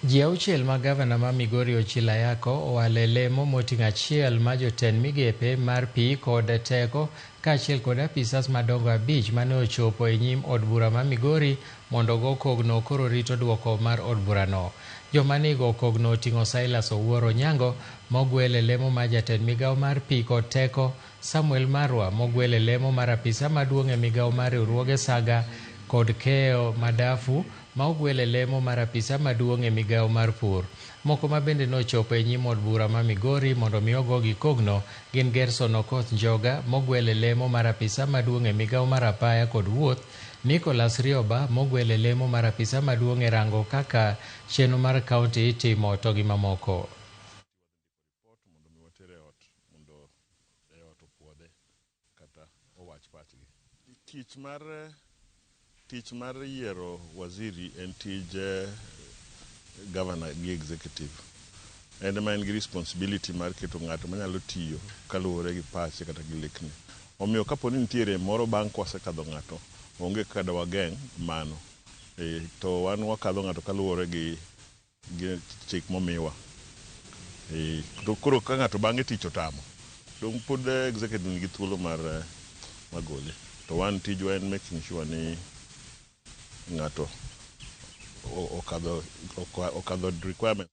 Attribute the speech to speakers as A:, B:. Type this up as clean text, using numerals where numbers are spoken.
A: Ji auchiel ma gavana ma Migori Ochilo Ayacko owalo e lemo moting'o achiel ma jotend migepe mar pi kod teko kaachiel kod apisas madongo abich mane ochopo e nyim od bura ma Migori mondo ogo kogno koro rito duoko mar od burano. Joma nigo kogno oting'o Silas Owuor Onyango mogwel e lemo mar jatend migawo mar pi kod teko, Samuel Marwa mogwel e lemo mar apisa maduong' e migawo mar riwruoge saga kod Keo Madafu ma ogwel e lemo mar apisa maduong' e migawo mar pur. Moko ma bende nochopo e nyim od bura ma Migori mondo mi ogogi kogno gin Gerson Okoth Njoga mogwel e lemo mar apisa maduong' e migawo mar apaya kod wuoth, Nicholas Rioba mogwel e lemo mar apisa maduong' e rango kaka chenro mar kaunti itimo to gi mamoko.
B: Mondo mi water e ot mondo e ot opuodhe kata owach pachgi. Tich mar yiero waziri en tij governor gi executive. En ema en gi responsibility mar keto ng'ato manyalo tiyo kaluwore gi pache kata gi lekne. Omiyo kapo ni nitiere moro bang' kwasekadho ng'ato, onge kaka dawageng' mano. To wan wakadho ng'ato kaluwore gi chik momiwa. To koro ka ng'ato bang'e tich otamo, dong' pod executive nigi thuolo mar gole. To wan tijwa en making sure ni ng'ato okadho requirement.